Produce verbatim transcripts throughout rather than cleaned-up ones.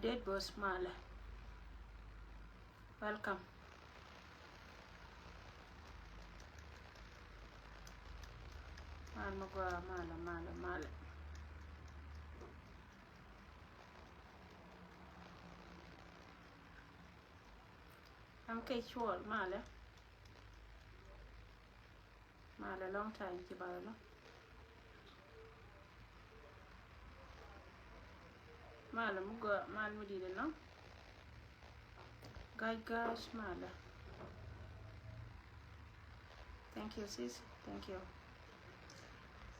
Dead boss malɛ. Welcome. Mal mi gɔaa malɛ, malɛ, malɛ. Am kɛ cuɔl malɛ. Malɛ, long time ci ba lɔ. Malɛ mi gɔaa, mal mi di̱i̱t ɛlɔ̱ŋ. Ga̱a̱c ga̱a̱c malɛ. Thank you sis, thank you.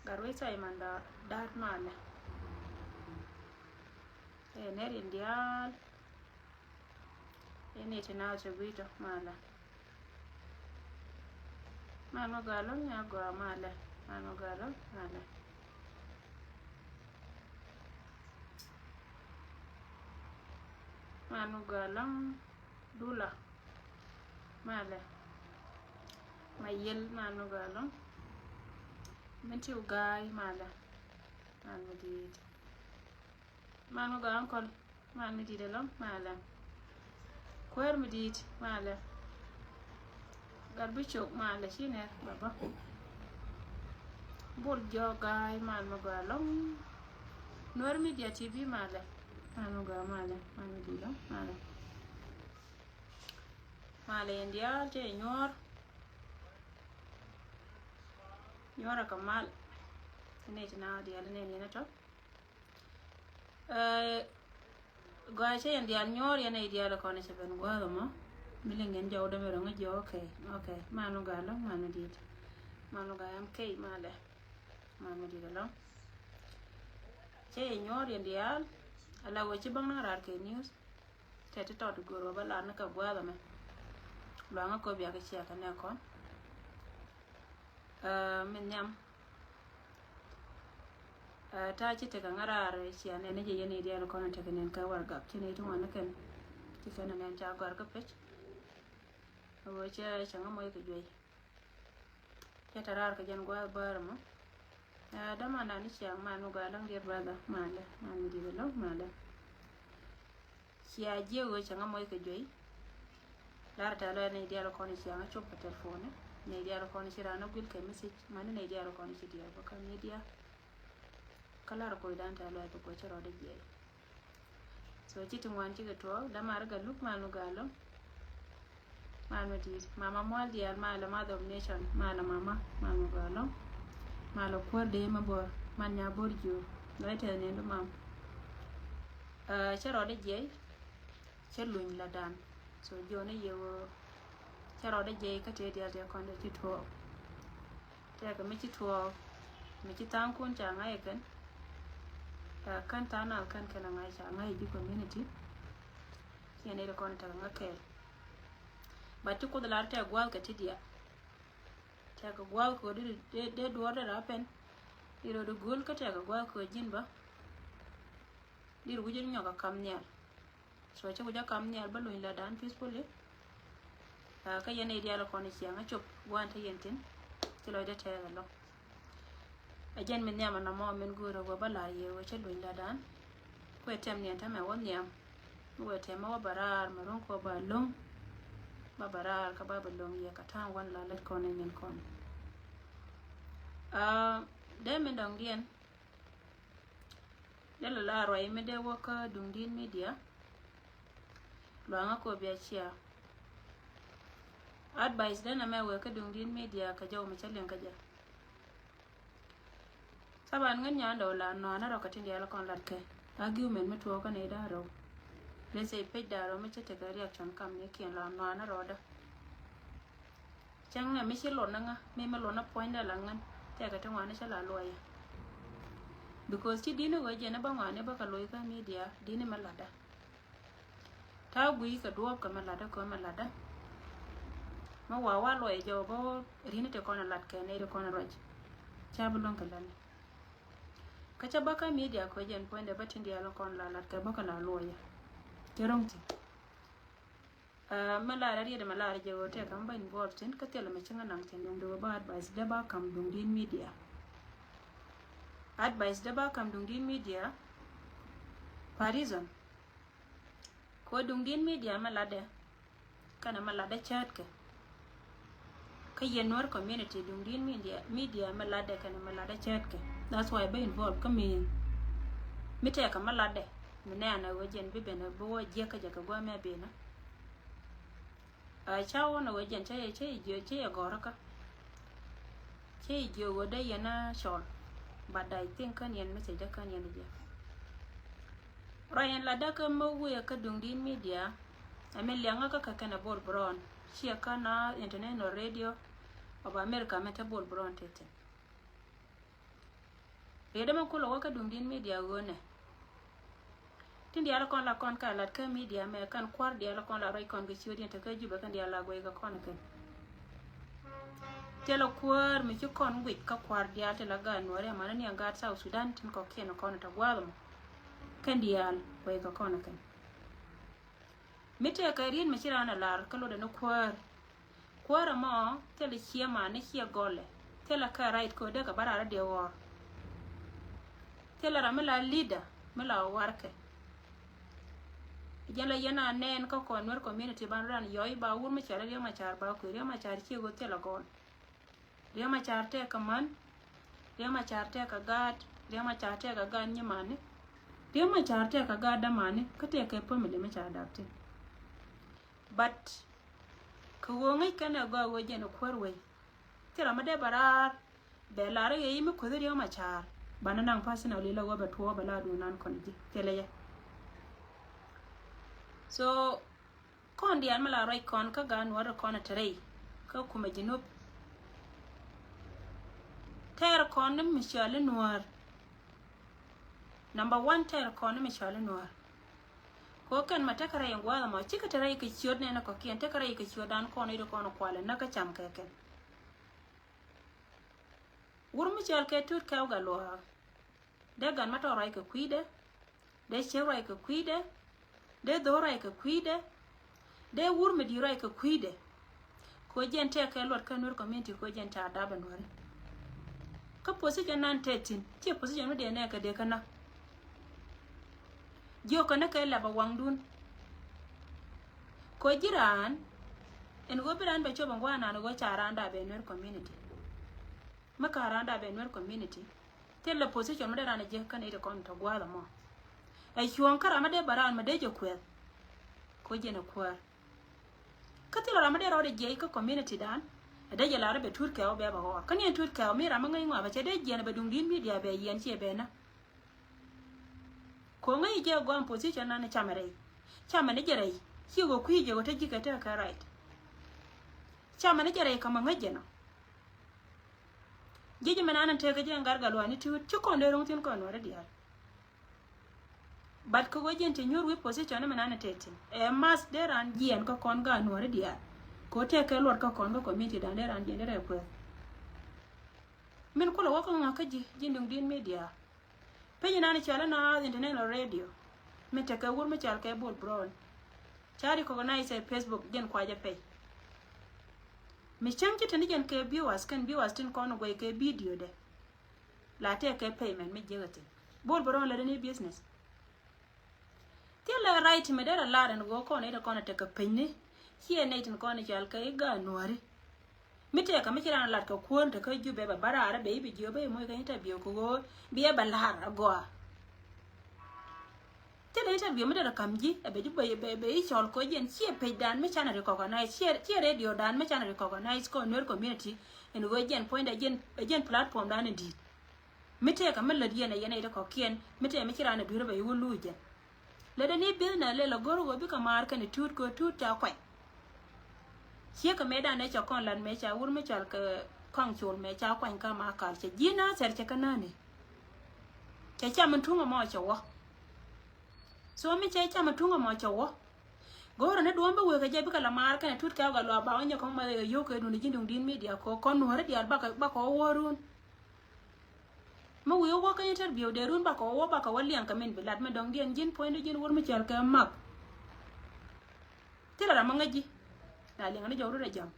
Gat wec tha̱a̱c man da̱a̱t malɛ. Ɛ nɛr in diaal. Ini ti na ti guito malɛ. Mal mi gɔaa ɛlɔ̱ŋ, nya gɔaa malɛ. Mal mi gɔaa ɛlɔ̱ŋ malɛ. Mal mi gɔaa ɛlɔ̱ŋ Dula malɛ. Ma yel mal mi gɔaa ɛlɔ̱ŋ. Min ti wä ga̱a̱c malɛ. Mal mi di̱i̱t. Mal mi gɔaa uncle. Mal mi di̱i̱t ɛlɔ̱ŋ malɛ. Kuäär mi di̱i̱t malɛ. Gat bi cok malɛ, ci nɛr baba. Bol jɔk ga̱a̱c mal mi gɔaa ɛlɔ̱ŋ. Nuɛr Media T V malɛ. Mal mi gɔaa malɛ. Mal mi di̱i̱t ɛlɔ̱ŋ malɛ. Malɛ in diaal cɛ nyuɔr. Nyuɔr a kɛ mal. Ni ti na diaal ni ni na tɔ. Ɛ, gɔaa cɛ yɛn diaal nyuɔr yɛn a i̱ diaal kɔn cɛ ben gua̱a̱th ɛmɔ. Mi liŋ yɛn jɔw dämɛ rɔŋ jiɔk, okay, okay. Manu gɔaa ɛlɔ̱ŋ, manu di̱i̱t. Manu gɔaa, am kɛy malɛ. Manu di̱i̱t ɛlɔ̱ŋ. Cɛ yɛn nyuɔr yɛn diaal. Ala wä ci bäŋ naŋ raar kɛ news. Tɛ ti tɔt go̱o̱r wä bä lar ni kɛ gua̱a̱th ɛmɛ. Luaŋä kɔ bia kɛ cia kɛ nɛ kɔn. Ɛ, min nhiam. Ɛ, ta̱a̱ ci tekɛ ŋa̱raar cia nɛn ni jɛ yɛn i̱ diaal kɔn tekɛ nɛn kɛ warɛgak ci nɛy ti ŋuan ni kɛn. Ci kɛn nɛn ca gɔ̱a̱r kä pec. Ɛ ɣöö cɛ cɛ ŋä mɔc kɛ juey. Cɛ te raar kɛ jɛn gua̱a̱th bäär ɛmɔ. Ɛ, dämandan ni ciaŋ man mi gɔaa ɛlɔ̱ŋ, dear brother, malɛ, man mi di̱i̱t ɛlɔ̱ŋ, malɛ. Cia jiɛ ɣöö cɛ ŋä mɔc kɛ juey. Lar tɛ̈th lɔc nɛy diaal kɔn ciaŋ a cop kɛ telephone. Nɛy diaal kɔn ci raan a guil kɛ message. Mani nɛy diaal kɔn ci diaal bä kä media. Kä lar koc dan tɛ̈th lɔc bä guɔ cɛ rɔɔdɛ jiɛc. So ci ti ŋuan cikɛ tuɔɔk, dämaari Gatluak, mal mi gɔaa ɛlɔ̱ŋ. Mal mi di̱i̱t, mama mual diaal, malɛ mother of nation, malɛ mama, mal mi gɔaa ɛlɔ̱ŋ. Malɛ kuäär dee mi bor, mal nya bor jiök, lɔc tɛth ni du mam. Ɛ, cä rɔɔdɛ jiɛc, cä luny la dan. So jiɔni yɛ ɣöö cä rɔɔdɛ jiɛc kä tëë diaal tëë kɔn dee ci tuɔɔk. Tɛkɛ mi ci tuɔɔk, mi ci tha̱a̱ŋkun ca ŋa̱c ɛ kɛn. Ɛ, kän tha̱a̱ŋ nath kän kɛn a ŋa̱c ca ŋa̱c ji̱ community. Ciɛ nɛy ti kɔn tɛkɛ ŋa̱c kɛɛl. But ci Kuoth lar tɛkɛ gua̱a̱th kɛ ti diaal. Tɛkɛ gua̱a̱th kɛ ɣöö dee, dee, dee duɔ̱ɔ̱r dee rap pɛn. Dee rɔ di gööl kä tɛkɛ gua̱a̱th kɛ ɣöö ji̱n bä. Dee rɔ wi̱c in nyɔk a kam nhial. So ci ku jɛ kam nhial bä luny la dan peacefully. Kä yɛn i̱ diaal kɔn i̱ ciaŋ a cop gua̱a̱n te yɛn thi̱n. Ci lɔcdɛ tɛɛth ɛlɔ̱ŋ. Ɛ jɛn mi nhiam ɛnɔmɔ min go̱o̱rä wä bä la̱r yɛ wä cä luny la dan. Kuɛ tɛm niɛn tɛmɛ wä nhiam. Mi wä tɛmɛ wä bä raar mɛ ro̱ŋ kɔ bä lo̱ŋ. Bä bä raar kä bä bä lo̱ŋ yɛ kä ta̱a̱ŋ wän la lät kɔn ɛ nyin kɔn. Dee min dɔ̱ŋdiɛn. Dee lɛ la ruac mi dee wä kä Duŋdi̱i̱t Media. Luaŋä kɔ bia cia. Advice dee nɛ mɛ wee kä Duŋdi̱i̱t Media kɛ jɔw mi cä liŋ kä jɛ. Thaban ŋän nyan dɔw la nɔanä rɔ kɛ tin diaal kɔn lat kɛ argument mi tuɔɔk kä nɛy da̱ŋ rɛw. Let's say page da̱ŋ rɛw mi cä tekɛ reaction kam ni kiɛn la nɔanä rɔ dä. Cäŋ ɛ mi ci luɔt ni ŋä mi mi luɔt ni puɔ̱nydɛ la ŋän tɛkɛ ti ŋuani cä la luɔyɛ. Because ci di̱t ni ɣöö jɛn ni bä ŋuani bä kɛ loc kä media di̱t ni mi latdä. Ta̱a̱ guiy kɛ duɔ̱ɔ̱p kɛ mi latdä kɛ mi latdä. Mi wa wa luɔyɛ jɛ wä bä ri̱n ti kɔn lat kɛ nɛy ti kɔn ruac. Ca bi luäŋ kɛ lätni. Kä cä bä kä media kɛ jɛn puɔ̱nydɛ bä tin diaal kɔn la lat kɛ bä kɛ la luɔyɛ. Cɛ ro̱ŋ ti. Mɛ lar a riet mɛ lar jɛ ɣöö tɛk kɛ mɛ bä involve tin kä thilɛ mɛ cäŋ a naŋ tin duŋ duŋ bä advice dee bä kam Duŋdi̱i̱t Media. Advice dee bä kam Duŋdi̱i̱t Media. Pa reason. Kɛ duŋdiɛn media mɛ latdɛ kɛnɛ mɛ latdɛ cäätkɛ. Kä yɛn Nuer community duŋdiɛn media, media mɛ latdɛ kɛnɛ mɛ latdɛ cäätkɛ. That's why bä involve kä mi, mi tɛkɛ mɛ latdɛ. Mi nɛɛnɛ ɣöö jɛn bi ben bi wä jiäk kä jɛ kɛ gua̱a̱th mɛ benä. Ɛ, ca wä nɛ ɣöö jɛn cä yɛ, cä yɛ jiö, cä yɛ gɔ̱rä kä. Cä yɛ jiö ɣöö dee yɛn a cɔl. But I think kän yɛn message dee kän yɛn jɛ. Ruac in latdä kä mi wëë kä duŋdiɛn media. Ɛ mi liɛŋä kä kɛ kɛnɛ Bol Brown. Ciɛ kä na International Radio of America mɛ te Bol Brown te thi̱n. Riet ɛmɛ kulɛ wä kä duŋdiɛn media ɣöö nɛ. Tin diaal kɔn la kɔn ka lat kä media mɛ kɛn kua̱r diaal kɔn la ruac kɔn kɛ ciötdiɛn te kä Jubɛ kɛn diaal la guɛy kɛ kɔn kɛn. Thilɛ kuäär mi ci kɔn guic kä kua̱r diaal thilɛ gaat Nuäri amäni ni a gaat South Sudan tin kɔ̱kiɛn kɔn te gua̱a̱th ɛmɔ. Kɛn diaal guɛy kɛ kɔn kɛn. Mi tëëkɛ riet mi ci raan ɛ lar kä lotdɛ ni kuäär. Kuäär ɛmɔ thilɛ ciɛ mani ciɛ gɔlɛ. Thilɛ kɛ right kɛ dee kɛ bä raar dee ɣɔr. Thilɛ ram mi la leader mi la warkɛ. Jɛn la yɛn a nɛn kä kɔn Nuer community ban ran yɔy ba wur mi cɔal Riek Machar ba kui̱ Riek Machar ciɛ ɣöö thilɛ gɔl. Riek Machar tɛk kɛ män. Riek Machar tɛk kɛ gaat. Riek Machar tɛk kɛ gaat nyi mani. Riek Machar tɛk kɛ gaat dämani kä tɛk kɛ family mi ca dap thin. But kɛ ɣöö ŋäc kɛn ɛ gɔaa ɣöö jɛn ɛ kuäär wei. Thil ram mi dee bɛ raar bɛ lar i̱ ɣɛy mi kuäthi Riek Machar banɛ naŋ personally la ɣöö bɛ tuɔɔk bɛ la duun nan kɔn ji̱ thilɛ yɛ. So kɔn diaal mi la ruac kɔn kä gaat Nuäär kɔn te rɛy kä kumɛ Jinub. Tɛɛr kɔn ni mi cɔal i̱ Nuäär. Number one, tɛɛr kɔn ni mi cɔal i̱ Nuäär. Kɛ ɣöö kɛn ma tekɛ rɛy in gua̱a̱th ɛmɔ cikɛ te rɛy kɛ ciöt nɛn kɔ̱kiɛn tekɛ rɛy kɛ ciötdan kɔn i̱ ti kɔn kualɛ näk kä cam kɛ kɛn. Wur mi cɔal kɛ Tut Kɛw Gatluak. Dee Gat Matɔr ruac kɛ kui̱dɛ. Dee Ciek ruac kɛ kui̱dɛ. Dee Dhor ruac kɛ kui̱dɛ. Dee wur mi di̱i̱t ruac kɛ kui̱dɛ. Kɛ ɣöö jɛn tɛk kɛ luɔt kä Nuer community kɛ ɣöö jɛn ca dap ɛ Nuäri. Kä position nan tɛth thi̱n ciɛ position mi dee nɛ kɛ dee kä näk. Jiök kɛ ni kɛ lɛp ɛ waŋdun. Kɛ ɣöö ji̱ raan ɛn ɣöö bi raan bɛ cop ɛn gua̱a̱th nan ɣöö ca raan dap ɛ Nuer community. Mi ka raan dap ɛ Nuer community. Thilɛ position mi dee raan ɛ jiäk kä nɛy ti kɔn tɔ gua̱a̱th ɛmɔ. Ɛ cuɔ̱ɔ̱ŋ kä ram mi dee bɛ raan mi dee jɛ kuɛth. Kɛ ɣöö jɛn ɛ kuäär. Kä thilɛ ram mi dee rɔɔdɛ jiɛc kä community dan. Ɛ dee jɛ lar i̱ bɛ Tut Kɛw bɛ bɛ ɣɔɔr. Kä ni ɛn Tut Kɛw mi ram mi ŋäc ŋɔak bɛ cɛ dee jiɛn ɛ bɛ duŋdiɛn media bɛ yiɛn ciɛ bɛ nä. Kɛ ɣöö ŋäc i̱ jɛ ɛ gɔaa in position nan camɛ rɛy. Camɛ ni jɛ rɛy. Ciɛ ɣöö kui̱ jɛ ɣöö te ji̱ kɛ tekɛ right. Camɛ ni jɛ rɛy kä mɛ ŋäc jɛ nɔ. Ji̱ ji̱ mɛ nan in tekɛ jɛ in Gat Gatluak ni Tut ci kɔn dee ro̱ŋ thi̱n kɔn Nuäri diaal. But kɛ ɣöö jɛn cɛ nyuur wi̱i̱ position ni mɛ nan in tɛth thi̱n. Ɛ math dee raan jiɛɛn kä kɔn gaat Nuäri diaal. Kɛ ɣöö tɛk kɛ luɔt kä kɔn kä community dan dee raan jiɛɛn dee rɛy kuɛth. Min kulɛ wä kä ŋa̱k kä ji̱ ji̱ duŋdiɛn media. Page nan cɔal i̱ Naath International Radio. Mi tekɛ wur mi cɔal kɛ Bol Brown. Ca recognize ɛ Facebook jɛn kuacä page. Mi cäŋ ci te ni jɛn kɛ viewers kɛn viewers tin kɔn guɛy kɛ video dɛ. La tɛk kɛ payment mi jiäk ɛ thi̱n. Bol Brown lɛ dee ni business. Thilɛ right mi derɛ lar ɛn ɣöö kɔn i̱ te kɔn ɛ tekɛ pecni. Ciɛ nɛy tin kɔn i̱ cɔal kɛ i̱ gaat Nuäri. Mi tëëkä mi ci raan lat kɛ kuäär te kä Jubɛ bɛ bä raar bɛ i̱ bi jiök bä i̱ moc kɛ interview kɛ ɣöö bi ɛ bɛ la̱r agɔaa. Thilɛ interview mi derɛ ka̱m ji̱ ɛ bɛ ji̱ bɛ bɛ i̱ cɔl kɛ ɣöö jɛn ciɛ page dan mi canɛ recognize ciɛ ciɛ radio dan mi canɛ recognize kɛ Nuer community. Ɛn ɣöö jɛn puɔ̱nydɛ jɛn ɛ jɛn platform dan in di̱i̱t. Mi tëëkä mi lät yɛn ɛ yɛn ɛ yɛn ɛ kɔ̱kiɛn mi tëë mi ci raan ɛ dui̱r bɛ i̱ wä luuc jɛn. Lɛ dee ni business lɛ lɛ go̱r ɣöö bikɛ maar kɛnɛ Tut kɛ Tut ca kuany. Ciekɛ mëëdan ɛ cɛ kɔn lat mëë ca wur mi cɔal kɛ Kɔaŋ Col mëë ca kuany kä Makal cɛ ji̱ Nathɛr cɛ kä näni. Cɛ cam in tuŋ ɛmɔ cɛ wä. So mi cɛ cam in tuŋ ɛmɔ cɛ wä. Go̱o̱rä ni duɔ̱ɔ̱m bä wëë kɛ jɛ bikɛ la maar kɛnɛ Tut Kɛw Gatluak ba wä nyɛ kɔŋ mɛ yɛ yio̱w kɛ duni ji̱ duŋdiɛn media kɔ kɔn Nuäri diaal bakɛ bakɛ wä wä run. Mi wi̱i̱ wä kä interview dee run bakɔ wä bakɔ wä liɛŋ kɛ min bi lat mi dɔ̱ŋ diɛn ji̱n puɔ̱nydu ji̱n wur mi cɔal kɛ mak. Thilɛ ram mi ŋäc ji̱. La liɛŋ ni jɔw rut ɛ jam.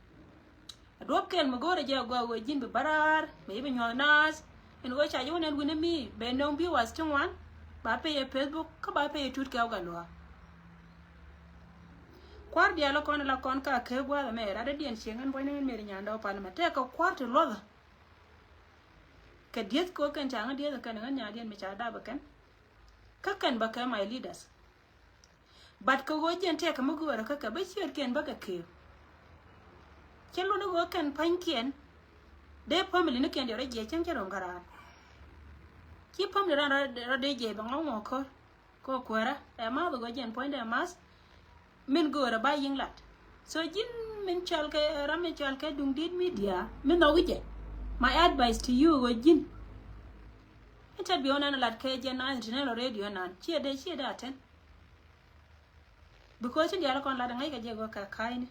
A duɔ̱p kɛl mi go̱o̱rɛ jɛ a gɔaa ɣöö ji̱n bi bä raar mi i̱ bi nyuɔ̱th naath. Ɛn ɣöö ca ji̱ wä nɛn wi̱n mi bɛ nöŋ viewers ti ŋuan. Ba pay ɛ Facebook kä ba pay ɛ Tut Kɛw Gatluak. Kua̱r diaal kɔn la kɔn ka kee gua̱a̱th ɛmɛ rat dee diɛn cieŋ ɛn buɔ̱ny ni ŋän meri nyandɔɔ pal mɛ tɛk kɛ kua̱r ti luɔthä. Kɛ dieth kɛ ɣöö kɛn ca ŋä dieth kɛn ŋän nyaadiɛn mi ca dap ɛ kɛn. Kä kɛn bä kɛ my leaders. But kɛ ɣöö jɛn tɛkɛ mi göörä kä kɛ bä ciötkiɛn bä kɛ kee. Cɛ luni ɣöö kɛn pa̱nykiɛn dee family ni kiɛn diɔrɛ jiɛ cäŋ cä rom kä raan. Ci family ran rɔ dee jiɛ bɛ ŋɔŋ ŋɔk kör. Kɛ kuäärä ɛ math ɣöö jɛn puɔ̱nydɛ ɛ math. Min göörä ba yiŋ lat. So ji̱n min cɔal kɛ ram min cɔal kɛ duŋ dit media min nhɔk jɛ. My advice to you ɣöö ji̱n interview nan lat kɛ jɛ nan ti nɛn rɔ radio nan ciɛ dee ciɛ dee aten. Because tin diaal kɔn lat ŋäc kɛ jɛ ɣöö kɛ ka̱a̱cni.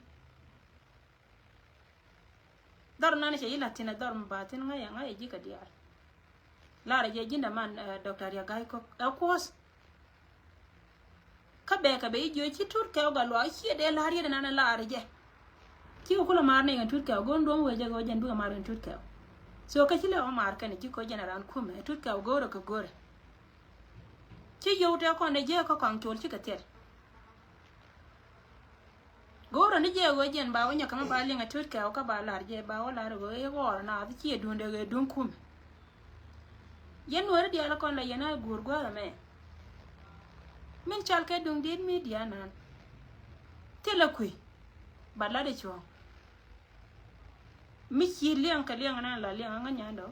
Dhɔr nan cɛ yi la̱t thi̱n ɛ dhɔr mi ba thi̱n ŋäc ɛ ŋäc ɛ ji̱ kɛ diaal. Lar ɛ jɛ ji̱n däman, eh, Doctor Riek Gai Kok ɛ kuɔth. Kä bɛ kɛ bɛ yi jiö ci tut kɛw gat luaak ciɛ dee la̱r yet ɛnan ɛ lar ɛ jɛ. Cikɛ kulɛ maar ni kɛn tut kɛw go̱o̱n duɔ̱m wee jɛ kɛ wee jɛn bikɛ maar kɛn tut kɛw. So kä ci lɛ ɔ maar kɛn ji̱ koc jɛn ɛ raan kumɛ tut kɛw go̱o̱rɛ kɛ go̱o̱rɛ. Ci yio̱w tɛk kɔn dee jiɛk kä kɔaŋ col cikɛ thiɛt. Go̱o̱rä ni jɛ ɣöö jɛn ba wä nyɔk kɛ mi ba liŋ a tut kɛw kä ba lar jɛ ba wä lar ɣöö i̱ ɣɔɔr naath ciɛ duundɛ ɣöö duŋ kum. Yɛn nuɔ̱ɔ̱ri diaal kɔn la yɛn a guur gua̱a̱th ɛmɛ. Min cal kɛ duŋ di̱t media nan. Thilɛ kui̱. Ba lat i̱ cuɔ̱ɔ̱ŋ. Mi ci liɛŋ kɛ liɛŋ na la liɛŋ aŋä nyandɔ.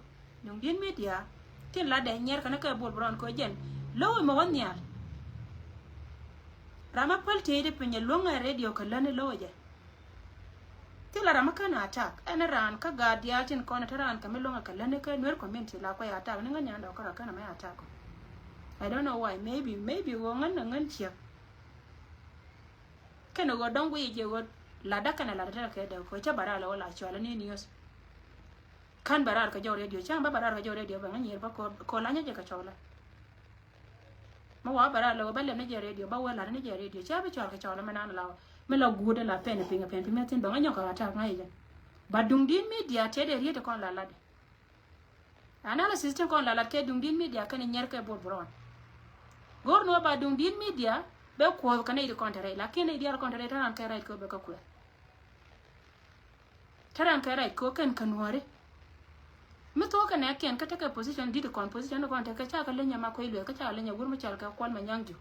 Duŋ di̱t media tin la dɛ nyɛr kɛn kɛ bol bron kɛ jɛn lo̱w imɛ wä nhial. Ram a päl tëëdi piny ɛ luäŋ ɛ radio kɛ läni lo̱w ɛ jɛ. Thilɛ ram a kän attack ɛn raan kä gaat diaal tin kɔn ɛ te raan kɛ mi luäŋ ɛ kɛ läni kä nuer community la kuɛ attack ni ŋän nyandɔ kä rɔ kän amɛ attack. I don't know why, maybe maybe ɣöö ŋän ɛ ŋän ciɛk. Kɛn ɣöö dɔ̱ŋ guiy jɛ ɣöö latdä kɛn ɛ latdä tekɛ kɛ dee kɛ cä bɛ raar lɛ wä la cɔalä ni news. Kän bɛ raar kɛ jɔw radio cä bä bɛ raar kɛ jɔw radio bɛ ŋä nyier bä kɛ kɛ la nyɛ jɛ kɛ cɔwlä. Mä wa bɛ raar lɛ wä bä lɛm ni jɛ radio bä wä lat ni jɛ radio cä bä cɔal kɛ cɔwlä mɛ nan la wä mi la guut la pɛn piny pɛn piny mɛ thin bɛ ŋä nyɔk kɛ attack ŋä yɛ jɛ. Ba duŋ di̱t media tëë dee riet kɔn la latdɛ. Analysis tin kɔn la lat kɛ duŋ di̱t media kɛn nyɛr kɛ bol bron. Go̱r ni wä ba duŋ di̱t media bɛ kuɔth kɛ nɛy di kɔn te rɛy lakin nɛy diaal kɔn te rɛy te ran kɛ right kɛ bɛ kä kuɛ. Te ran kɛ right kɛ kɛn kɛ nuɔri. Mi thok kɛ nɛ kiɛn kä tekɛ position di̱t kɔn position kɔn tekɛ ca kɛ leny ama kuɛ luɛ kä ca kɛ leny a wur mi cal kɛ kuɔl ma nyaŋ ju.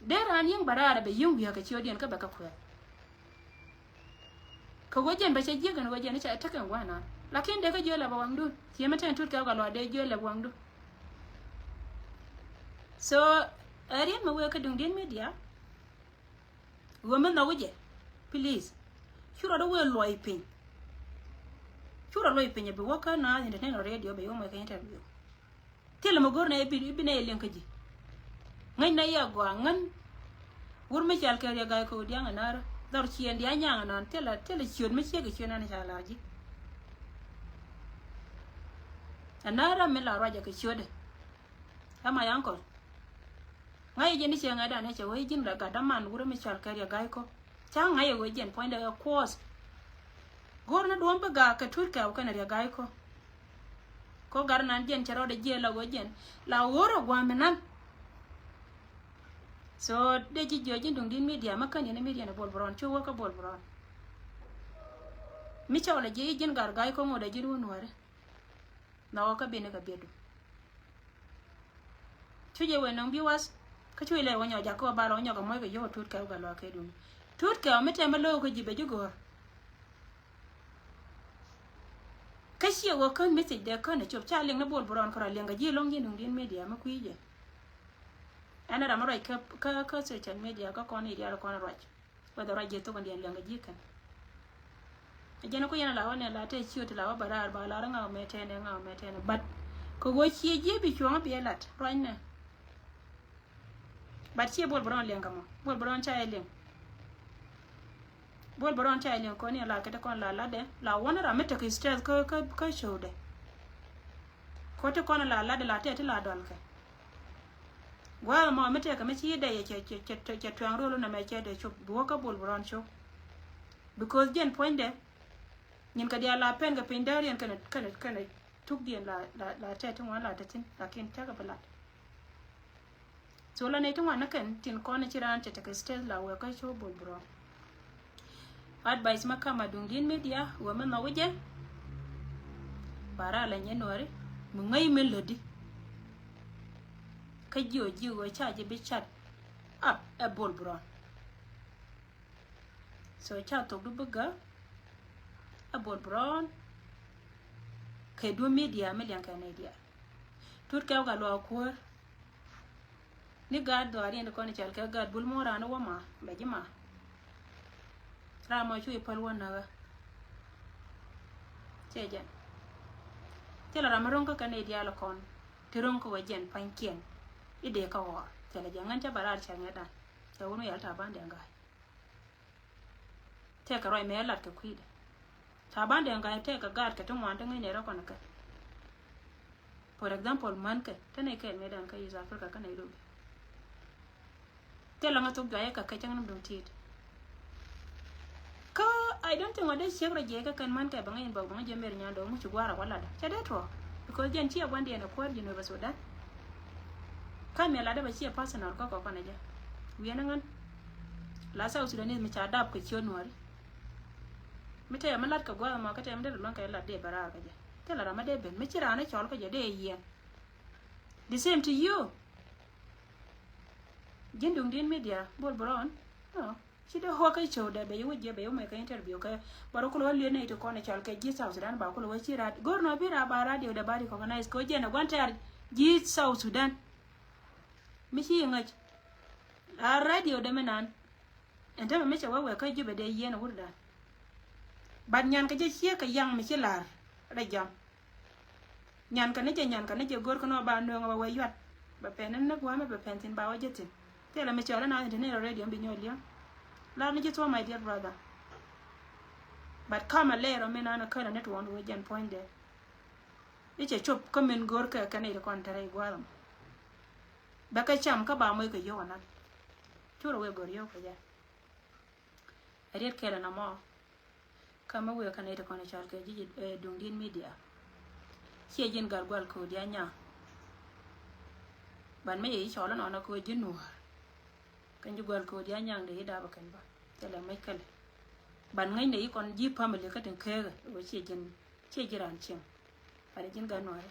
Dee raan yieŋ bɛ raar bɛ yieŋ wi̱i̱ kɛ ciötdiɛn kä bɛ kɛ kuɛɛr. Kɛ ɣöö jɛn bɛ cɛ jiäk ɛn ɣöö jɛn i̱ ca tekɛ ŋuan naan. Lakin dee kä jiöl ɛ bɛ waŋdu. Ciɛ mi tɛn tut kɛ ɣɔk a luaak dee jiöl ɛ bɛ waŋdu. So ɛ riet mi wee kä duŋ di̱t media. Ɣöö mi nhɔk jɛ. Please. Cu rɔ dee wee luɔc piny. Cu rɔ luɔc piny ɛ bi wä kä naath international radio bɛ yom wee kä interview. Thilɛ mi go̱r nɛ i̱ bi nɛ i̱ liɛŋ kä ji̱. Ŋäcnɛ i̱ agɔaa ŋän. Wur mi cal kɛ Riek Gai Kok diaŋ ɛ na̱rä dhɔr ciëën diaal nyaŋ ɛnɔn thilɛ thilɛ ciöt mi ciek kɛ ciöt nan ca lar ji̱. Ɛ na̱rä mi la ruacɛ kɛ ciötdɛ. Ɛ my uncle. Ŋa̱c jɛ ni ciɛ ŋa̱cdan ɛ cɛ wee ji̱n la gat däman wur mi cal kɛ Riek Gai Kok. Ca ŋa̱c ɛ ɣöö jiɛn puɔ̱nydɛ ɛ kuɔth. Go̱r ni duɔ̱ɔ̱m bi gaak kɛ tut kɛw kɛnɛ Riek Gai Kok. Kok gat nan jiɛn cɛ rɔɔdɛ jiɛn la ɣöö jiɛn la ɣöör ɛ gua̱a̱m mi nan. So dee ji̱ jiɔc ji̱n duŋ di̱t media mä kän yɛn media ni bol bron cu wä kä bol bron. Mi cɔl ɛ ji̱ ji̱n gat Gai Kok ŋot ɛ ji̱n wä nuääri. Nhɔkɔ kä bi̱n ni kɛ biɛtdu. Cu jɛ wee nɔŋ bi wath kä cu ilɛ wä nyɔk jakä wä bal wä nyɔk a muɔc kɛ yio̱w a tut kɛw gat luaak kɛ duŋ. Tut kɛw mi tɛmɛ lo̱o̱k kä ji̱ bɛ ji̱ go̱o̱r. Kä ciɛ wä kän message dee kän a cop ca liŋ ni bol bron kɛ rɔ liŋ kɛ ji̱ lo̱ŋ ji̱ duŋ di̱t media mi kui̱ jɛ. Ɛn ram ruac kä kä social media kä kɔn idial kɔn ruac. Whether ruac ji̱ thok in diɛn liɛŋ kɛ ji̱ kɛn. Ɛ jɛn ku yɛn a la wä nɛ la te ciöt la wä bɛ raar ba lar ŋaw mɛ tɛnɛ ŋaw mɛ tɛnɛ but kɛ ɣöö ciɛ ji̱ bi cuɔ̱ŋ bi ɛ lat ruac nɛ. But ciɛ bol bɛ rɔn liɛŋ kɛ mɔ bol bɛ rɔn ca ɛ liɛŋ. Bol bɛ rɔn ca ɛ liɛŋ kɔn yɛn la kɛ te kɔn la latdɛ la wä ni ram mi tek stress kä kä kä cowdɛ. Kɔ te kɔn la latdɛ la tɛt ti la dɔl kɛ. Gua̱a̱th mɔ mi tɛkɛ mi ci dɛy cɛ cɛ cɛ cɛ tuɛŋ rol nɛmɛ cɛ dee cop bi wä kä bol bi rɔn cop. Because jɛn puɔ̱nydɛ nyin kɛ diaal la pɛn kɛ piny dääriɛn kɛnɛ kɛnɛ kɛnɛ tukdiɛn la la la tɛt ti ŋuan la te thi̱n lakin cakɛ bi lat. So la nɛy ti ŋuan ni kɛn tin kɔn ci raan cɛ tekɛ stage la wɛ kä cop Bol Bro. Advice ma kama duŋ din media wɛ mɛ nhɔk jɛ. Bara la nyɛ nuɔri mi ŋäc min lätdi. Kä jiɔ jiɔ wɛ ca ji̱ bi cat up ɛ Bol Bro. So ca thok du bi gä ɛ Bol Bro kɛ du media mi liɛŋ kɛ nɛy diaal. Tut kɛ wä ka luaak kuäär. Ni gaat dhɔaar yɛn ti kɔn i̱ cɔal kɛ gaat Bul muɔ̱ɔ̱n raan i̱ wä ma bɛ ji̱ ma. Ram mɔ cu i̱ päl wä näkä. Cɛ jɛn. Thilɛ ram mi ro̱ŋ kä kɛn i̱ diaal kɔn ti ro̱ŋ kä wä jɛn pa̱nykiɛn i̱ dee kä ɣɔɔr. Thilɛ jɛ ŋän cä bɛ raar cɛ ŋɛ̈tdan. Cɛ wun wi̱i̱ yal ta̱a̱ ban dee ŋa̱a̱c. Tɛkɛ ruac mëë lat kɛ kui̱dɛ. Ca ban dee ŋa̱c tɛkɛ gaat kɛ ti ŋuan ti ŋäcnɛ rɔ kɔn kɛ. For example, män kɛ te nɛy kɛɛl mëëdan kä East Africa kä Nairobi. Thilɛ ŋä thok juayɛ kɛ kɛ cäŋ ni duŋ ti̱i̱t. Kä I don't think ɔ dee ciek rɔ jiɛc kä kɛn män kɛ bɛ ŋäc in bɔk bɛ ŋäc jɛ mer nyandɛ ɔ ŋuci gua̱a̱r a wä latdä cɛ dee tuɔɔk. Because jɛn ciɛ gua̱ndiɛn ɛ kuäär Jinub Sudan. Kä miɛ latdä bɛ ciɛ personal kä kɔkɔn ɛ jɛ. Wiɛn ɛ ŋän. La South Sudanese mi ca dap kɛ ciöt nuɔ̱ɔ̱ri. Mi tɛmɛ mi lat kɛ gua̱a̱th mɔ kä tɛmɛ mi dee luäŋ kɛ lat dee bɛ raar kä jɛ. Thilɛ ram mi dee ben mi ci raan ɛ cɔl kä jɛ dee yiɛn. The same to you. Ji̱n duŋ din media Bol Bro. No. Ci dee ho̱o̱k kä cio̱w dee bɛ yɛ wä jiɛ bɛ yɛ wä mɛ kɛ interview kɛ. Baro kulɛ wä liet nɛy ti kɔn ɛ cɔl kɛ ji̱ South Sudan ba kulɛ wä ci rat go̱r nɔ bi rat ba radio dee ba recognize kɛ wä jiɛn ɛ gua̱n tɛ̈r ji̱ South Sudan. Mi ci ŋäc a radio dee mi nan. Ɛn tämɛ mi cɛ wä wɛ kä Jubɛ dee yiɛn ɛ wurdan. But nyan kɛ jɛ ciek kɛ yaŋ mi ci lar rɛ jam. Nyan kɛ ni jɛ, nyan kɛ ni jɛ go̱r kɛ nɔ ba nööŋ ɛ ba wɛ yuat. Bɛ pɛn ni ni gua̱a̱mɛ bɛ pɛn thi̱n ba wä jɛ thi̱n. Thilɛ mi cɔl ɛ na thi̱n ti ni rɔ radio mi bi nyɔl liäŋ. Lar ni ji̱ thuɔ̱k my dear brother. But kamɛ lɛɛr ɔ mi nan ɛ kölɛ ni tuɔɔn wee jɛn puɔ̱nydɛ. I̱ cɛ cop kä min go̱r kɛ kɛ ni ti kɔn te rɛy gua̱a̱th ɛmɔ. Bɛ kɛ cam kä ba moc kɛ yio̱w anan. Curɛ wee go̱r yio̱w kɛ jɛ. Ɛ riet kɛl ɛn ɛmɔ. Kä mi wëë kä nɛy ti kɔn i̱ cɔl kɛ ji̱, eh, duŋdi̱n media. Ciɛ ji̱n gat gual ko̱o̱di anyaŋ. Ban mi yɛ i̱ cɔl inɔnɔ ko̱o̱ ji̱ nuäär. Kɛn ji̱ gual ko̱o̱di anyaŋ dee i̱ dapɛ kɛn bä. Thilɛ mec kɛlɛ. Ban ŋäcnɛ i̱ kɔn ji̱ family kä tin keekä wä ciɛ ji̱n, ciɛ ji̱ raan cieŋ. Ade ji̱n gat nuɔ̱ɔ̱ri.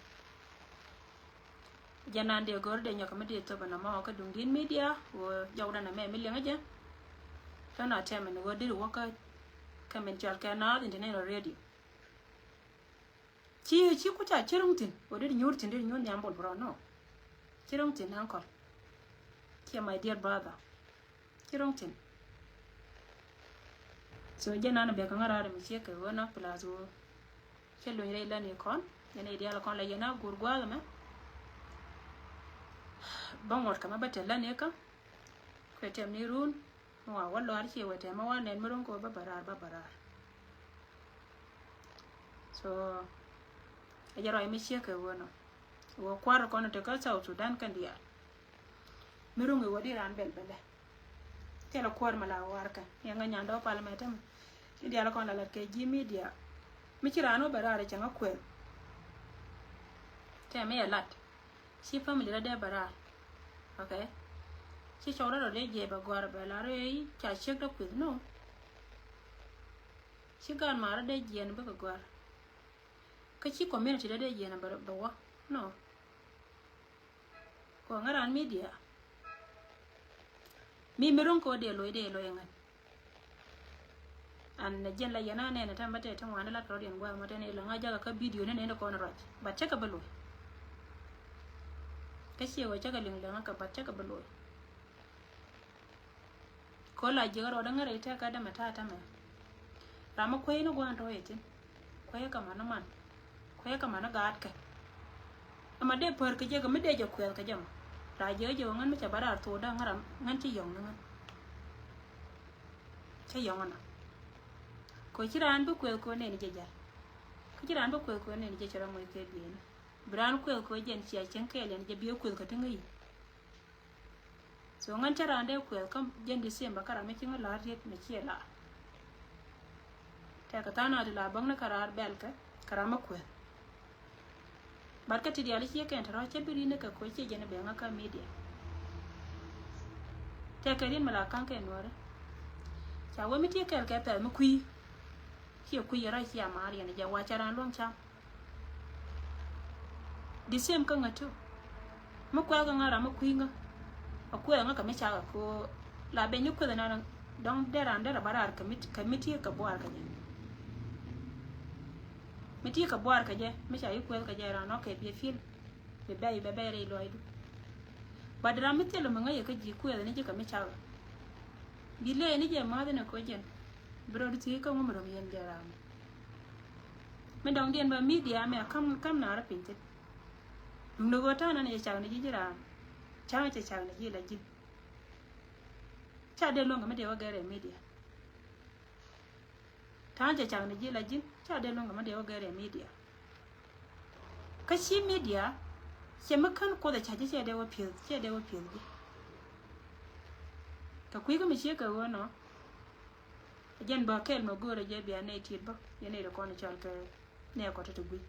Jɛ nan dee go̱r dee nyɔk mi dee thop ɛn ɛmɔ kä duŋdi̱n media wä jɔwdɛ nɛmɛ mi liɛŋä jɛ. Tɔn a tɛmɛ ni wä deri wä kä kɛ min cɔal kɛ Naath International Radio. Ci, ci kuca ci ro̱ŋ thi̱n wä deri nyuur thi̱n deri nyuur nhiam Bol Bro nɔ. Ci ro̱ŋ thi̱n uncle. Ciɛ my dear brother. Ci ro̱ŋ thi̱n. So jɛ nan bɛ kä ŋa̱ raar mi ciek kɛ ɣöö na plus ɣöö cɛ luny rɛy lani kɔn yɛn i̱ diaal kɔn la yɛn a guur gua̱a̱th ɛmɛ. Bä ŋuɔ̱t kɛ mɛ bä tɛl lani kä kuɛ tɛm ni run. Mi wa wä lɔaar ciɛ wɛ tɛm mɛ wa nɛn mi ro̱ŋ kɛ ɣöö bä bä raar bä bä raar. So ɛ jɛ ruac mi ciek kɛ ɣöö nɔ. Wä kua̱r kɔn te kä South Sudan kɛn diaal. Mi ruŋ i̱ wä di raan bɛl bɛlɛ. Thilɛ kuäär mi la warkɛ yɛ ŋäc nyandɛ wä pal mɛ tämɛ. Ni diaal kɔn la lat kɛ ji̱ media. Mi ci raan wä bɛ raar cɛ ŋä kuɛl. Tɛ mi yɛ lat ci family rɔ dee bɛ raar. Ok. Ci cɔw rɔ rɔ dee jiɛ bɛ gɔr bɛ la rɔ ca ciek dɔ kueth no. Ci gaan ma rɔ dee jiɛn bikɛ gɔr. Kä ci community dee dee jiɛn bɛ wä no. Kɔ ŋa̱ raan media. Mi mi ro̱ŋ kɛ wä dee loc dee loc ŋa̱n. An nɛ jɛn la yɛn a nɛn a tɛm bä tɛ ti ŋuan lat kɛ rɔ diɛn gua̱a̱th mɔ tɛn ila ŋa̱ jakä kä video ni nɛn kɔn ruac. But cä kɛ bä loc. Kä ciɛ wä cä kɛ liŋ liŋ kä but cä kɛ bä loc. Kɛ ɣöö la jiäk rɔɔdä ŋäri tɛk kä dämɛ ta̱a̱ tämɛ. Ram mi kueec ni gua̱a̱n tɔ̱ yɛ thi̱n. Kueec kɛ man ni man. Kueec kɛ man ni gaatkɛ. Ɛmɛ dee pär kɛ jɛ kɛ mi dee jɛ kuɛth kɛ jɛ mɔ. La jiäk jɛ wä ŋän mi cɛ bä raar thok däŋ ŋän ram ŋän ci yɔ̱ŋ ni ŋän. Cä yɔ̱ŋ ɛnɔ. Kɛ ɣöö ci raan bi kuɛth kɛ ɣöö nɛni jɛ jal. Kä ci raan bi kuɛth kɛ ɣöö nɛni jɛ cɛ rɔ moc kɛ bieyni. Bi raan kuɛth kɛ ɣöö jɛn cia cieŋ kɛɛl yɛn jɛ bi ɛ kuɛth kɛ ti ŋäc. So ŋän cä raan dee kuɛth kä jɛn December kä ram mi ci ŋä la̱r riet mi ciɛ la̱r. Tɛkɛ tha̱a̱ŋ naŋ ti la bäŋni kä raar bɛlkɛ kä ram mi kuɛth. But kä ti diaal ciɛ kɛn te rɔ cä bi ri̱n ni kɛ kuɛ ciɛ jɛn bɛ ŋä kä media. Tɛkɛ riet mi la ka̱ŋ kɛ nuɔ̱ɔ̱ri. Ca wee mi ti kɛɛl kɛ pɛth mi kui̱. Ciɛ kui̱ yɛ rɔy cia maar yɛn jɛ wa ca raan luɔ̱ŋ cam. The same kä ŋä too. Mi kuɛth kä ŋä ram mi kui̱ ŋä. A kuɛth ŋä kɛ mi cakɛ ko la ben ni kuɛth na dɔŋ dee raan dee rɛ ba raar kɛ mi, kɛ mi ti kɛ buar kɛ jɛ. Mi ti kɛ buar kɛ jɛ mi ca yi kuɛth kɛ jɛ raan ɔ kɛ biɛ fil. Bi bɛy bɛ bɛy rɛy luɔydu. But ram mi thil mi ŋäc yɛ kä ji̱ kuɛth ni ji̱ kɛ mi cakɛ. Bi lëë ni jɛ ma̱th ni ko jɛn. Bi rɔ di thiec kä ŋu mi rɔ mi yɛn jɛ ram. Mi dɔŋ diɛn bä media mɛ kam kam naarä piny thin. Duŋdɛ ɣöö ta̱a̱ nani cɛ cak ni ji̱ ji̱ ram. Ca̱ŋ cɛ cak ni ji̱ la ji̱n. Ca dee luäŋ kɛ mi dee wä gɛr ɛ media. Ta̱a̱ cɛ cak ni ji̱ la ji̱n ca dee luäŋ kɛ mi dee wä gɛr ɛ media. Kä ci media cɛ mi kän kuoth ɛ ca ji̱ cɛ dee wä pieth cɛ dee wä pieth ji̱. Kɛ kui̱ kä mi ciek kɛ ɣöö nɔ. Jɛn bä kɛɛl mɛ go̱o̱rɛ jɛ bia nɛy tiet bä yɛn nɛy ti kɔn i̱ cɔl kɛ nɛy kɔt ti ti gui̱.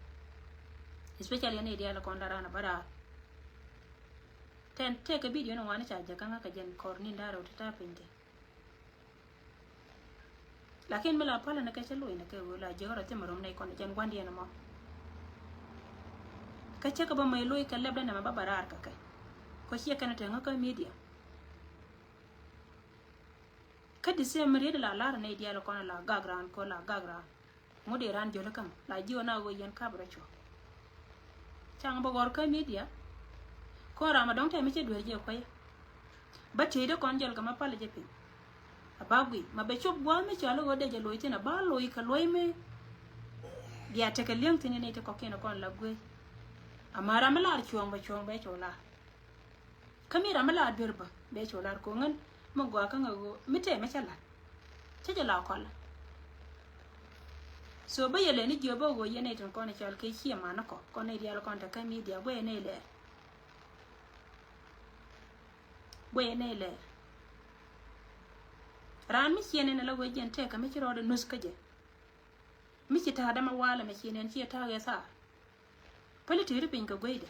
Especially yɛn nɛy diaal kɔn la raan a bä raar. Tɛn tëëkɛ bidio ni ŋuani ca jɛ kä ŋa̱ kɛ jɛn kɔr ni da̱rɛ wä ti ta̱a̱ piny kɛ. Lakin mi la palä ni kɛ cä loc ni kɛ ɣöö la jiäk rɔ thimɛ rom nɛy kɔn jɛn gua̱ndiɛn mɔ. Kä cä kɛ bä mɛ loc kɛ lɛpdä nɛmɛ bä bä raar kɛ kɛ. Kɔ ciɛ kɛn tɛŋä kä media. Kä the same mi riet la lar ni diaal kɔn la gak ran ko la gak ran. Ŋut di ran jol kam la jiɔ na ɣöö yɛn kap rɔ cuɔ. Caŋ bä gɔr kä media. Kɔn ram a dɔŋ tɛm mi cɛ duer jɛ kuɛy. Bä tiey di kɔn jɔl kɛ ma pal jɛ piny. A ba gui ma bɛ cop gua̱a̱ mi cɔal ɣöö dee jɛ loc thin a ba loc kɛ loc mi. Bia tekɛ liäŋ thin ni ti kɔkiɛn kɔn la guey. Ama ram mi lar cuɔ̱ɔ̱ŋ bɛ cuɔ̱ɔ̱ŋ bɛ cɔl lar. Kä mi ram mi la duer bä bɛ cu lar koŋän mi gɔaa kä ŋä ɣöö mi tɛmɛ cä lat. Cä jɛ la kɔl. So bä yɛ lɛ ni jiɔ bä ɣöö yɛn nɛy tin kɔn i̱ cɔal kɛ ciɛ man ni kɔ kɔn nɛy diaal kɔn te kä media guɛy nɛy lɛɛr. Guɛy nɛy lɛɛr. Raan mi ciɛ nɛn ala ɣöö jɛn tɛk kɛ mi ci rɔɔdɛ nuth kä jɛ. Mi ci ta̱a̱ dämɛ walɛ mɛ ciɛ nɛn ciɛ ta̱a̱ ɣɛ thaar. Päli ti̱i̱ri piny kɛ gueydɛ.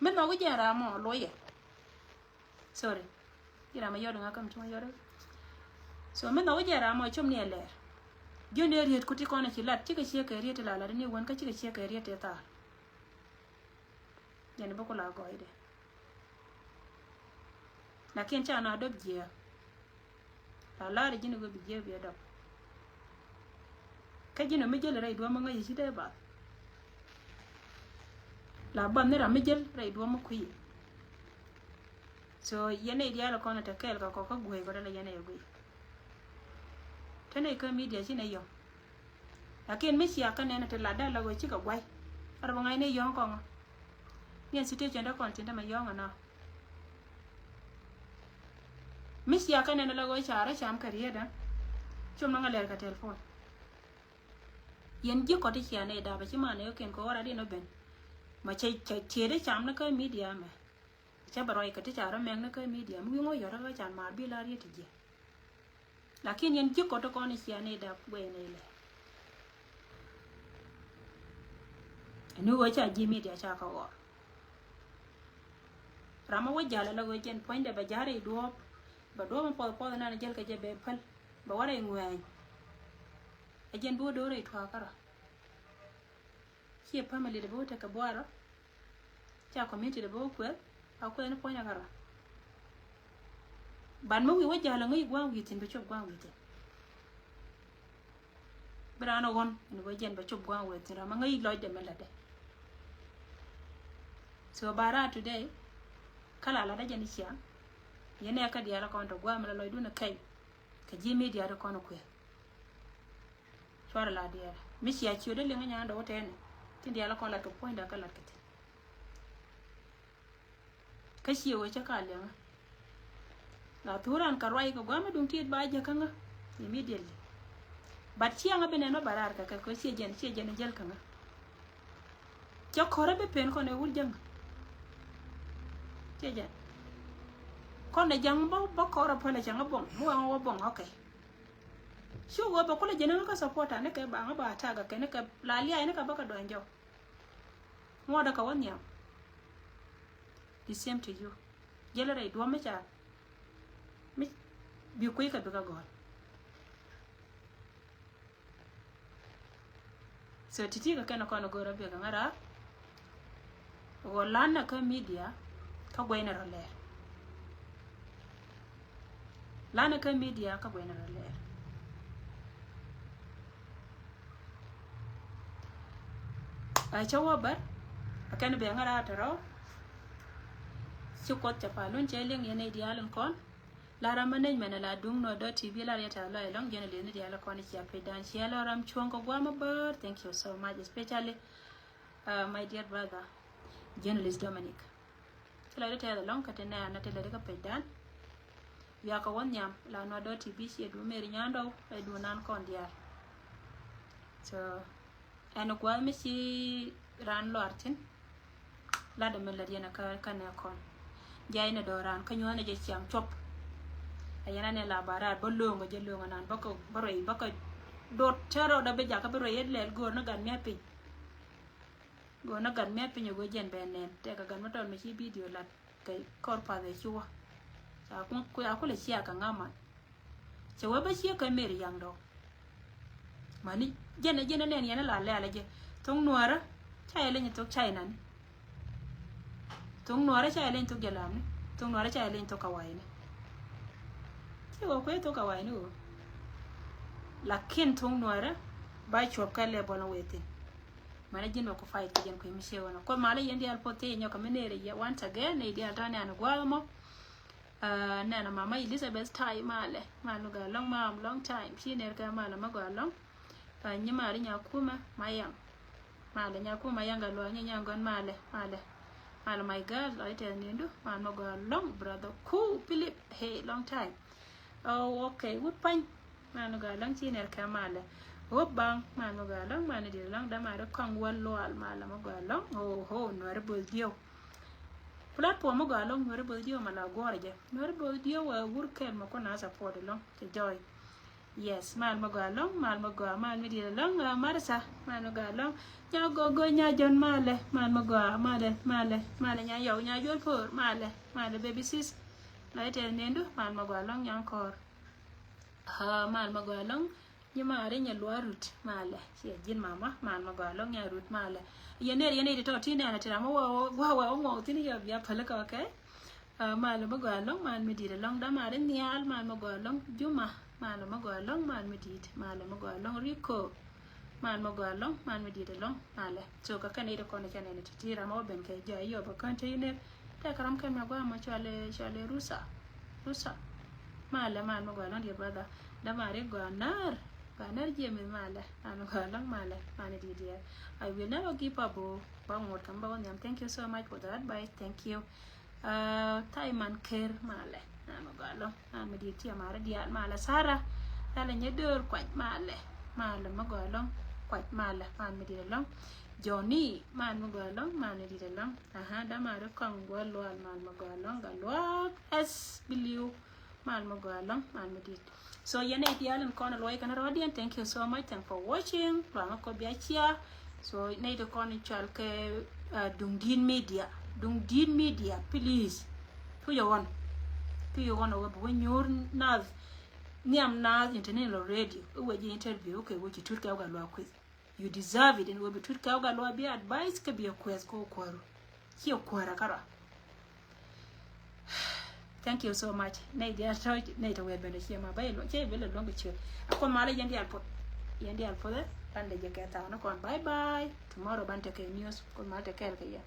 Mi nhɔk i̱ jɛn ram mɔ loyɛ. Sorry. I̱ ram mɔ yɔt ŋa̱ käm cuŋ yɔt. So mi nhɔk i̱ jɛn ram mɔ com ni ɛ lɛɛr. Jiön ni ɛ riet kuti kɔn ɛ ci lat cikɛ ciek kɛ riet ti la lat ni wän kä cikɛ ciek kɛ riet ti thaar. Jɛn bä ku la gɔɔydɛ. Lakin ca na dɔp jiɛɛk. La lar ji̱n i̱ ɣöö bi jiɛɛk bi ɛ dɔp. Kä ji̱n ɛ mi jäl rɛy duɔ̱ɔ̱m mi ŋäc i̱ ci dee bath. La bath ni ram mi jäl rɛy duɔ̱ɔ̱m mi kui̱. So yɛn nɛy diaal kɔn ɛ te kɛɛl kɛ kɔk kä guey kɔ dee la yɛn ɛ yɛ guey. Te nɛy kä media ci nɛy yɔ̱ŋ. Lakin mi cia kä nɛn ti latdä la ɣöö cikɛ guay. Kä rɔ bi ŋa̱c ni yɔ̱ŋ kɔŋä. Ni ɛn situation dä kɔn tin dämɛ yɔ̱ŋ ɛnɔ. Mi cia kä nɛn la ɣöö ca rɔ cam kɛ rietdä. Cum ni ŋa lɛr kɛ telephone. Yɛn ji̱ kɔt ti cia nɛy dapɛ ci man nɛy kä ken kɛ ɣɔr adin ɔ ben. Ma cɛ cɛ tiet cam ni kä media mɛ. Cä bɛ ruac kɛ ti ca rɔ mɛk ni kä media mi wi̱i̱ ŋuɔ̱c yɔ̱t kä can maar bi la riet ti jiɛ. Lakin yɛn ji̱ kɔt ti kɔn i̱ cia ni dap guɛy ni ilɛ. Ni ɣöö ca ji̱ media ca kɛ ɣɔr. Ram mi wä jal ala ɣöö jɛn puɔ̱nydɛ bɛ ja̱r i̱ duɔ̱ɔ̱p. Bɛ duɔ̱ɔ̱p mi puɔth puɔth inan jäl kɛ jɛ bɛ päl. Bɛ warɛ i̱ ŋuɛ̈ɛ̈ny. Ɛ jɛn bi wä do̱r i̱ tua̱a̱ kärɔ̱. Ciɛ family de bä wä tekɛ buarä. Ca community de bä wä kuɛth a kuɛth ni puɔ̱ny a kärɔ̱. Ban mi wi̱i̱ wä ja̱l a ŋäc gua̱a̱ŋ wi̱i̱ thi̱n bɛ cop gua̱a̱ŋ wi̱i̱ thi̱n. Bi raan a ɣɔn ɛn bä jɛn bɛ cop gua̱a̱ŋ wi̱i̱ thi̱n ram a ŋäc lɔcdɛ mi lätdɛ. So ba raar today. Kä la latdä jɛn i̱ ciaŋ. Yɛn ɛ kä diaal a kɔn tɔ gua̱a̱ŋ mi la lɔcdun a kɛy. Kɛ ji̱ media di kɔn a kuɛth. Cuarɛ la diɛɛrɛ mi cia ciö dee liŋä nyan dɔw tɛɛni. Tin diaal kɔn lat kɛ puɔ̱nydä kä lat kɛ thi̱n. Kä ciö wee cä ka liŋä. La thuran kɛ ruac kɛ gua̱a̱mɛ duŋ tiet ba jɛ kä ŋä. Immediately. But ciɛ ŋä bi nɛn wä ba raar kɛ kɛ kɛ ciɛ jɛn ciɛ jɛn jäl kä ŋä. Cɛ kɔrɛ bi pen kɔn ɛ wut jäŋ. Ciɛ jɛn. Kɔn ɛ jäŋ bä bä kɔrɛ pälɛ cɛ ŋä buɔ̱ŋ mi wä ŋä wä buɔ̱ŋ, okay. Cu ɣöö bɛ kulɛ jiɛn ŋä kä support ani kɛ ba ŋä ba attack kɛ ni kɛ la lia̱a̱ ni kɛ bä kɛ duany jɔk. Ŋuɔ̱t dä kɛ wä nhiam. The same to you. Jälɛ rɛy duɔ̱m mi ca. mi bi kui̱ kɛ bi kɛ gɔ̱r. So ti̱ti̱ kɛ kɛn kɔn go̱r a biɛ kɛ ŋa̱ra. Ɣöö lanɛ kä media kä guɛynɛ rɔ lɛɛr. Lanɛ kä media kä guɛynɛ rɔ lɛɛr. A cä wä bär a kɛn bɛ ŋa̱ra tɛ rɔ. Ci Kuoth cɛ palun cɛ liŋ yɛn i̱ diaal in kɔn. La ram management la duŋ nɔ dot T V la riet a lɔ ɛlɔŋ journalist ni diaal kɔn cia page dan cia lɔ ram cuɔŋ kɔ guam a bär. Thank you so much, especially uh, my dear brother journalist Dominic. Ti la riet a lɔŋ ka ti nɛ ana ti la riet ka page dan. Wia ka wä nhiam la nɔ dot T V cia du meri nyandɔ ɛ du nan kɔn diaal. So ɛn gua̱a̱th mi ci raan luaar thi̱n. Lat ɛmɛ lät yɛn kä kä nɛ kɔn. Jay ni dɔ̱ran kä nyuɔ̱n ni jɛ ciaŋ cuɔp. A yɛn a ni la barat bä lo̱o̱ŋ jɛ lo̱o̱ŋ nan bä kä bä rɛy bä kä dot tɛrɔ dɔ bi jakä bi rɛy lɛl go̱o̱r ni gat mia̱ piny. Go̱o̱r ni gat mia̱ piny go̱o̱r jɛn bɛ nɛn tɛk a gat mi tɔl mi ci bidio lat kɛ kɔr path ɛ ci wä. Ca ku a kulɛ cia kɛ ŋa̱ man. Cɛ wee bä ciek kɛ Mary yaŋ dɔ̱k. Mani jɛn jɛn nɛn yɛn la lɛl jɛ. Thok nuɔrä ca yɛ leny thok China ni. Thok nuɔrä ca yɛ leny thok Jalam ni. Thok nuɔrä ca yɛ leny thok Kawai ni. Ci wä kuɛ thok Kawai ni wä. Lakin thok nuɔrä ba cuɔp kɛ lɛ bɔl wɛ thin. Mani jin wä ku fight kɛ jɛn kuɛ mi ciek wä na. Kɔ malä yɛn dial po thie nyɔk kɛ mi nere yɛ once again ni dial tani an gual mɔ. Uh, nɛnɛ mama Elizabeth Tai malɛ, mal mi gɔaa lɔŋ mam long time. Ci ner kɛ malɛ mi gɔaa lɔŋ. Uh, nyi mari Nyakumɛ Mayaŋ. Malɛ Nyakumɛ Mayaŋ gɛ luɔ nyi nyaŋ gɔn malɛ, malɛ. Malɛ my girl, lɔ itɛ nindu, mal mi gɔaa lɔŋ, brother Ku Philip, hey, long time. Oh, okay, wut pany. Mal mi gɔaa lɔŋ ci ner kɛ malɛ. Wop baŋ, mal mi gɔaa lɔŋ, mal ni di lɔŋ, dama ri kɔŋ wä lual, malɛ mi gɔaa lɔŋ. Oh, ho, nuɛri both dieu. Platform mi gɔaa lɔŋ nuɛri both dieu ma la guɔrɛ jɛ. Nuɛri both dieu wɛ wur kɛl ma kuna support lɔŋ kɛ joy. Yes, mal mi gɔaa lɔŋ, mal mi gɔaa, mal mi diet lɔŋ, uh, Marisa, mal mi gɔaa lɔŋ. Nya gogo nya jɔn malɛ, mal mi gɔaa, malɛ, malɛ, malɛ nya yɔw, nya jɔl por, malɛ, malɛ baby sis. La itɛ nendu, mal mi gɔaa lɔŋ nya kɔr. Ha, mal mi gɔaa lɔŋ. Nyi mari nya luar Rut malɛ. Ciɛ jin mama, mal mi gɔaa lɔŋ nya Rut malɛ. Yɛn ner yɛn iti tɔ ti nɛnɛ ti ram mi wa wa wa wa ŋuɔk thin yɔ bia päl kɛ, okay? Ah, mal mi gɔaa lɔŋ, mal mi dit lɔŋ, da mari nhial, mal mi gɔaa lɔŋ, Juma, mal mi gɔaa lɔŋ, mal mi dit, mal mi gɔaa lɔŋ, Riko, mal mi gɔaa lɔŋ, mal mi dit lɔŋ, malɛ. So kɛ kɛn iti kɔn kɛn ɛn ti ti ram mi wa ben kɛ jɔ yɔ bä kɛn ti ner. Tɛk ram kɛn mɛ gɔaa mɔ cuali, cuali Rusa. Rusa. Malɛ, mal mi gɔaa lɔŋ, dear brother. Da mari gɔaa nar. Gɔaa nar James malɛ. Mal mi gɔaa lɔŋ malɛ. Mal ni di diɛ. I will never give up o. Ba ŋot kam ba wä nhiam. Thank you so much for the advice. Thank you. Uh, Taiman Ker malɛ. Mal mi gɔaa lɔŋ. Mal mi di tiɛ mari dial malɛ. Sara. Malɛ nyɛ dör kuac malɛ. Malɛ mi gɔaa lɔŋ. Kuac malɛ. Mal mi di lɔŋ. Johnny, mal mi gɔaa lɔŋ, mal mi dit lɔŋ. Aha, da mari kɔŋ gɔaa lual, mal mi gɔaa lɔŋ, gɔaa lual S W, mal mi gɔaa lɔŋ, mal mi dit. So yɛn nɛy diaal in kɔn luɔi kɛn rɔɔdiɛn, thank you so much, thank for watching. Luaŋä kɔ bia cia. So nɛy ti kɔn cual kɛ, uh, Duŋdi̱i̱t Media. Duŋdi̱i̱t Media, please. Tucɛ ɣɔn. Tucɛ ɣɔn ɛ wä bi wä nyuur naath. Nhiam naath International Radio. Iwɛ ji̱ interview kɛ wä ci tut kɛ wä gɔaa lual kui̱th. You deserve it. Ɛn ɣöö bi tut kɛ wä gat luɔi bi advice kä bi a kuɛth kä wä kuäru. Ciɛ kuäärä kärɔa. Thank you so much. Nɛy diaal tɔ̱ nɛy tɔ̱ wɛɛr ben dee ciɛ ma bä yɛ luɔ̱ŋ ciɛ ben dee luɔ̱ŋ kɛ ciöt. A Kuoth malä yɛn diaal puɔth. Yɛn diaal puɔth ɛ ban dee jɛ kɛ thaw ni kɔn. Bye bye. Tomorrow ban tekɛ news. Kuoth malä tekɛ kɛɛl kɛ yɛn.